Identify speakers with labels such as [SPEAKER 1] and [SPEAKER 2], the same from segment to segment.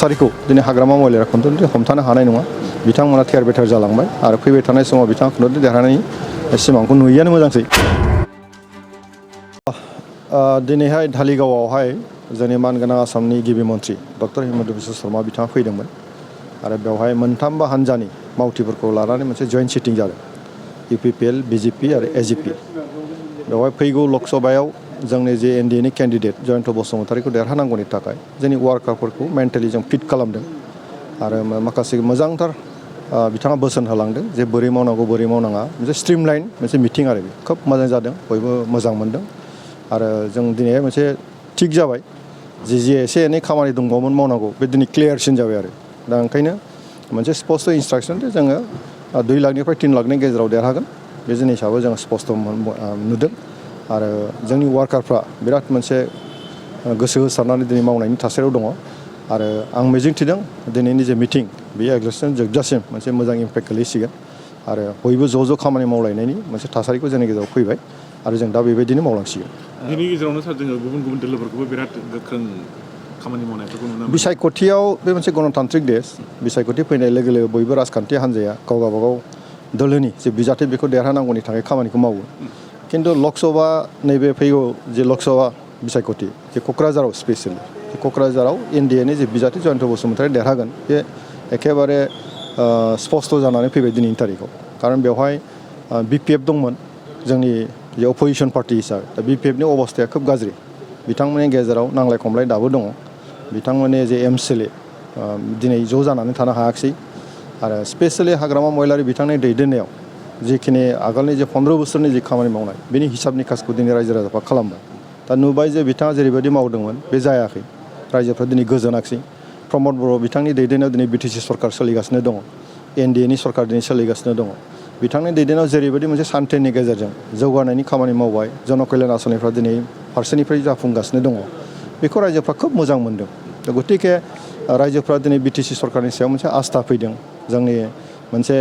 [SPEAKER 1] थासारिखौ दिनै हाग्रामा महिलाया खनथुमजों हमथानो हानाय नङा। बिथांमोना थेर बेथेर जालांबाय आरो फैबाय थानाय समाव बिथाङा खनथुमजों देरहानायनि सिमांखौ नुयियानो मोजांसै। दिनैहाय धालिगावआवहाय जोंनि मानगोनां आसामनि गिबि मन्थ्रि डक्टर हिमन्त बिश्व शर्मा बिथाङा फैदोंमोन आरो बेवहाय मोनथामबो हान्जानि मावथिफोरखौ लानानै मोनसे जइन्ट सिटिं जादों। UPPL, BJP आरो AGP। बेवहाय फैगौ लकसभायाव जोंनि जे NDAनि केन्डिडेट जयन्त बसुमतारीखौ देरहानांगौनि थाखाय जोंनि वार्कारफोरखौ मेन्टेलि जों फिट खालामदों आरो माखासे मोजांथार बिथाङा बोसोन होलांदों जे बोरै मावनांगौ बोरै मावनाङा मोनसे स्ट्रिमलाइन मोनसे मिटिं आरो बे खोब मोजां जादों, बयबो मोजां मोनदों आरो जों दिनैहाय मोनसे थिग जाबाय जे एसे एनै खामानि दंबावोमोन मावनांगौ बे दिनै क्लियारसिन जाबाय आरो दा ओंखायनो मोनसे स्पस्ट इन्सट्राक्सन जे जोङो 2 लाखनिफ्राय 3 लाखनि गेजेराव देरहागोन बे जिनिसाबो जों स्पस्ट नुदों आरो जोंनि वार्कारफ्रा बिराद मोनसे गोसो होसारनानै दिनै मावनायनि थासारियाव दङ आरो आं मिजिंथिदों दिनैनि जे मिटिं बेयो एग्जास्टन जोबजासिम मोनसे मोजां इम्पेक्ट गोलैसिगोन आरो बयबो ज' खामानि मावलायनायनि मोनसे थासारिखौ जोंनि गेजेराव फैबाय आरो जों दा बेबायदिनो मावलांसिगोन।
[SPEAKER 2] बेनि गेजेरावनो सार जोङो गुबुन गुबुन दोलोफोरखौबो बिराद गोख्रों खामानि मावनायफोरखौ नुनो मोनो।
[SPEAKER 1] बिसायख'थियाव बे मोनसे गणतान्त्रिक देश। बिसायख'थि फैनाय लोगो लोगो बयबो राजखान्थि हान्जाया गाव गावबागाव दोलोनि जे बिजाथि बेखौ देरहानांगौनि थाखाय खामानिखौ मावो। खिन्थु लकसभा नैबे फैगौ जे लकसभा बिसायख'थि जे क'क्राझाराव स्पेसियेलि क'क्राझाराव NDAनि जे बिजाथि जयन्त बसुमतारी देरहागोन बे एखेबारे स्पस्ट जानानै फैबाय दिनैनि तारिखाव। खारन बेवहाय BPF दंमोन जोंनि जे अपोजिसन पार्टि हिसाबै दा BPFनि अबस्थाया खोब गाज्रि। बिथांमोननि गेजेराव नांलाय खमलाय दाबो दङ। बिथांमोननि जे MCLA दिनै ज' जानानै थानो हायाखिसै आरो स्पेसियेलि हाग्रामा महिलारी बिथांनि दैदेननायाव जिखिनि आगोलनि जे 15 बोसोरनि जे खामानि मावनाय बेनि हिसाब निकासखौ दिनै रायजो राजाफ्रा खालामबाय। दा नुबाय जे बिथाङा जेरैबायदि मावदोंमोन बे जायाखै, रायजोफ्रा दिनै गोजोनाखिसै। प्रमद बर' बिथांनि दैदेननायाव दिनै BTC सरकार सोलिगासिनो दङ, NDAनि सरकार दिनै सोलिगासिनो दङ। बिथांनि दैदेननायाव जेरैबायदि मोनसे सान्थिनि गेजेरजों जौगानायनि खामानि मावबाय, जन कल्याण आसनिफ्रा दिनै फारसेनिफ्राय जाफुंगासिनो दङ, बेखौ रायजोफ्रा खोब मोजां मोनदों। दा गतिके रायजोफ्रा दिनै BTC सरकारनि सायाव मोनसे आस्था फैदों, जोंनि मोनसे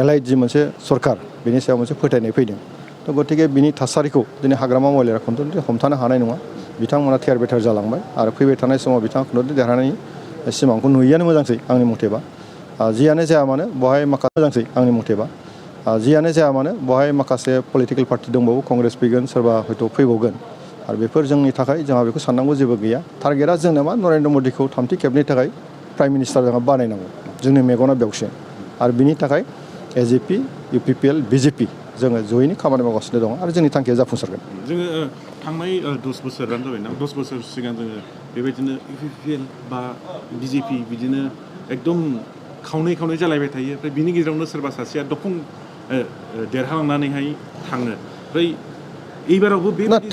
[SPEAKER 1] एलाइड जि मोनसे सरकार बेनि सायाव मोनसे फोथायनाय फैदों। दा गतिके बिनि थासारिखौ दिनै हाग्रामा महिलाया खनथुमजों हमथानो हानाय नङा। बिथांमोना थेर बेथेर जालांबाय आरो फैबाय थानाय समाव बिथाङा खनथुमजों देरहानायनि सिमांखौ नुयियानो मोजांसै आंनि मथेबा। जियानो जाया मानो बहाय माखासे मोजांसै आंनि मथेबा। जियानो जाया मानो बहाय माखासे पलिटिकेल पार्टि दंबावो, कंग्रेस फैगोन, सोरबा हयथ' फैबावगोन आरो बेफोर जोंनि थाखाय जोंहा बेखौ साननांगौ जेबो गैया। टारगेटआ जोंना मा नरेन्द्र मदिखौ 3थि खेबनि थाखाय प्राइम मिनिस्टार जोंहा बानायनांगौ, जोंनि मेगना बेवसो आरो बिनि थाखाय AGP, UPPL, BJP जोङो जयैनो खामानि मावगासिनो दङ आरो जोंनि थांखिया जाफुंसारगोन।
[SPEAKER 2] जोङो थांनाय 10 बोसोरानो जाबाय ना, 10 बोसोर सिगां जोङो बेबायदिनो UPPL बा BJP बिदिनो एकदम खावनै जालायबाय थायो। ओमफ्राय बिनि गेजेरावनो सोरबा सासेया दफं देरहालांनानैहाय थाङो। ओमफ्राय एबारावबो बेबायदि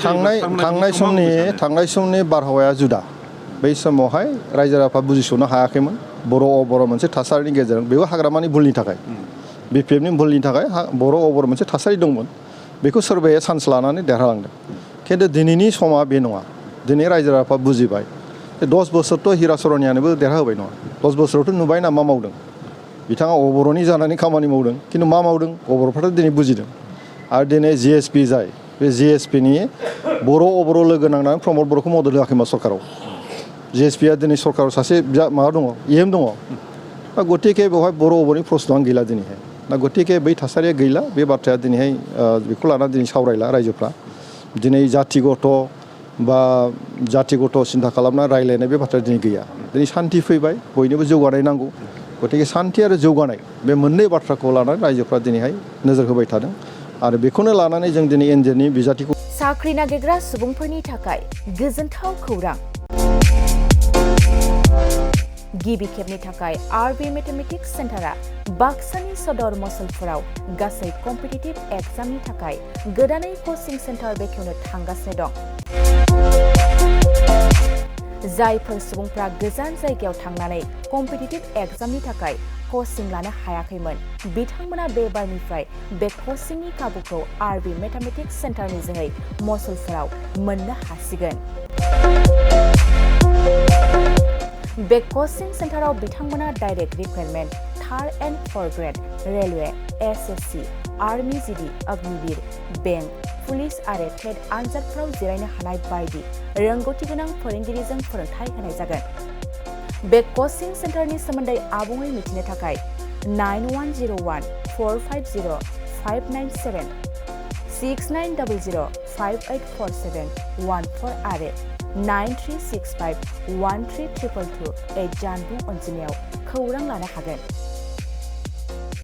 [SPEAKER 1] थांनाय समनि बारहावाया जुदा। बै समावहाय रायजो राजाफ्रा बुजिस'नो हायाखैमोन बर' मोनसे थासारिनि गेजेरजों, बेबो हाग्रामानि भुलनि थाखाय, BPFनि भुलनि थाखाय बर' मोनसे थासारि दंमोन। बेखौ सोरबाया चान्स लानानै देरहालांदों। खिन्थु दिनैनि समा बे नङा। दिनै रायजो राजाफ्रा बुजिबाय जे 10 बोसोरथ' हिराचरनियानोबो देरहाहोबाय नङा, 10 बोसोरावथ' नुबाय ना मा मावदों। बिथाङा अबर'नि जानानै खामानि मावदों, खिन्थु मा मावदों बर'फ्राथ' दिनै बुजिदों। आरो दिनै GSP जाय बे GSPनि बर' लोगो नांनानै प्रमद बर'खौ मदद होआखैमा सरकाराव। GSPआ दिनै सरकाराव सासे माबा दङ, EM दङ। दा गतिके बेवहाय बर'नि प्रश्नआनो गैला दिनैहाय। दा गतिके बै थासारिया गैला, बे बाथ्राया दिनैहाय बेखौ लानानै दिनै सावरायला रायजोफ्रा। दिनै जाथिगत' सिन्था खालामना रायज्लायनाय बे बाथ्राया दिनै गैया। दिनै सान्थि फैबाय, बयनोबो जौगानाय नांगौ। गतिके सान्थि आरो जौगानाय बे मोननै बाथ्राखौ लानानै रायजोफ्रा दिनैहाय नोजोर होबाय थादों आरो बेखौनो लानानै जों दिनै NDAनि बिजाथिखौ
[SPEAKER 3] साख्रि नागिरग्रा सुबुंफोरनि थाखाय गोजोनथाव खौरां। गिबि खेबनि थाखाय RB मेथमेटिक्स सेन्टारा बाक्सानि सदर मसलपुराव गासै कम्पिटिटिभ एग्जामनि थाखाय गोदानै कचिं सेन्टार बेखेवनो थांगासिनो दं। जायफोर सुबुंफ्रा गोजान जायगायाव थांनानै कम्पिटिटिभ एग्जामनि थाखाय कचिं लानो हायाखैमोन, बिथांमोना बे बारनिफ्राय बे कचिंनि खाबुखौ RB मेथमेटिक्स सेन्टारनि जोहै मसलपुराव मोननो हासिगोन। बे कचिं सेन्टाराव बिथांमोना direct requirement, 3rd and 4th grade, railway, SSC, army GD, Agniveer, bank, police आरो टेट आनजादफोराव जिरायनो हानाय बायदि रोंगौथि गोनां फोरोंगिरिजों फोरोंथाय होनाय जागोन। बे कचिं सेन्टारनि सोमोन्दै आबुङै मिथिनो थाखाय 9101-450-597 6900-584714 आरो 9365-13222 जानबुं अनजिमायाव खौरां लानो हागोन।